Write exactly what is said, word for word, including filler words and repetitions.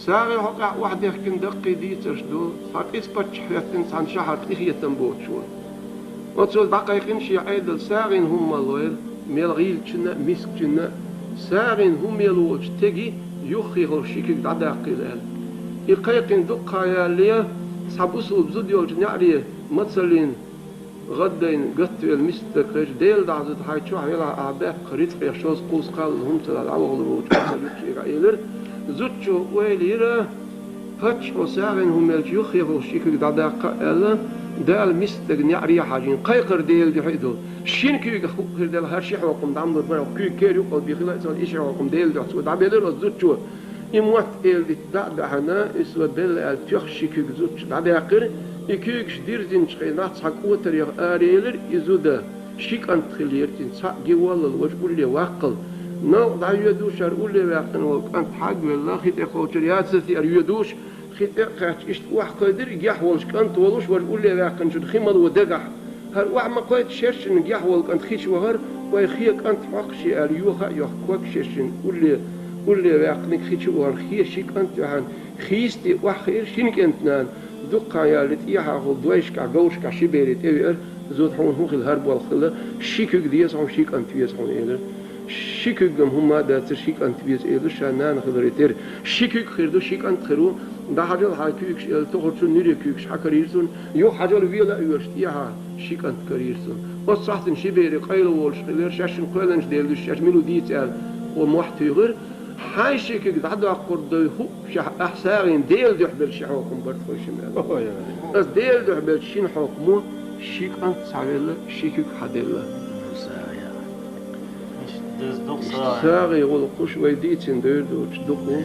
СагӀи хьокъехь охьадехкина даккхий дийцарш ду, цхьа кӀиз паччахь хӀоьттина цхьана шахьар тӀехетам боцуш ву. Оцо дӀакхайкхина шен Ӏедал: сагӀина хӀума ма лойла, мел гӀийлачунна а, мискачунна а, сагӀина хӀума мел волчу теги юххехула ши куьг дӀадаккхийла аьлла. И кхайкхина дуккха а ялале, цхьа бусулба зуда йолчу неӀаре мацаллина гӀаддайна гатвелла миска стаг хезча, Делан дуьхьа, зуда, хьайн чохь велахь, ахь баьккхина рицкъех шозза-кхузза кхаллал хӀума ца лахь, дӀавахалур волчу Ӏесалла юккъе Ӏелира. Зудчо ойла йира, паччахьо сагӀина хӀума мелча юххехула ши куьг дӀадаккха аьлла, Дала миска стаг неӀаре хьажийна, кхайкхар Делан дуьхьа а ду. Шина куьйгах хӀуъа хир делахь, хӀара ши хьокхам дӀа ма лур бара, куьйга кер юккъал бен хила а ца хилла, и ши хьокхам Делан дуьхьа цо дӀабелира оцу зудчо. И мотт эладита дӀа а баьхьана, и со белла аьлла, тоьхна ши куьг зудчо дӀадаьккхира. И куьйгаш дирзинчу хенахь цхьа кӀотарех араелира и зуда. Ши кӀант хиллера цуьнан, цхьаъ гин воллал, важа улле ваккхал. Новкъа дӀайоьдуш хӀара улле ваьккхина волу кӀант хьагвелла, хи тӀе кхочур яцара теара йоьдуш, хи тӀе а кхаьчча, иштта охьакхайдира, гехь волуш кӀант волуш, важа улле ваьккхинчун хи мало дагахь. ХӀара охьа ма кхойта шершина гехь волу кӀант хи чу вахара, вай хе кӀант хьокхуш ю аьлла, йоха а йохка, ког шершина улле, улле ваьккхинарг хи чу а вахана, хе ши кӀант а ваьхьана, хийца тӀе охьахиира шина кӀентан нана, дуккха а ялале тӀехьахула дойшкахь, говрашкахь ши бере тӀевеара, зуда, хьуна хӀун хилла, хӀара болх хилла, ши куьг деза хьуна, ши кӀант веза хьуна, элира. Ши куьггам хӀумма а дацара, ши кӀант веза, элира ша нана хиларе терра. Ши куьг хир ду, ши кӀант хир ву, дӀахьажал хьайн куьйгаш, элла, тохарчун нуьре куьйгаш хьакарийра цунна, юхахьажал вела а воьлуш, тӀехьа ши кӀант карийра цунна. Оцу сахьтана ши бере къайла волуш хилира, шаьшшинна кхоьллинчу Делан дуьхьа шаьш мила ву дийца аьлла, оха мохь туьйхира. Хьайн ши куьг дӀадоккхур дуй хӀуъа шаьш ахь сагӀина Делан дуьхьа белча ши хьокхам бара тхойшимма аьлла. Ой, ой, ой. Ас Делан дуьхьа белча шина хьокхамо ши кӀант схьавелла, ши куьг хьаделла. Деза дукха сагӀина. СагӀина гӀуллакхаш вай дийцина девр доцуш дукха ву.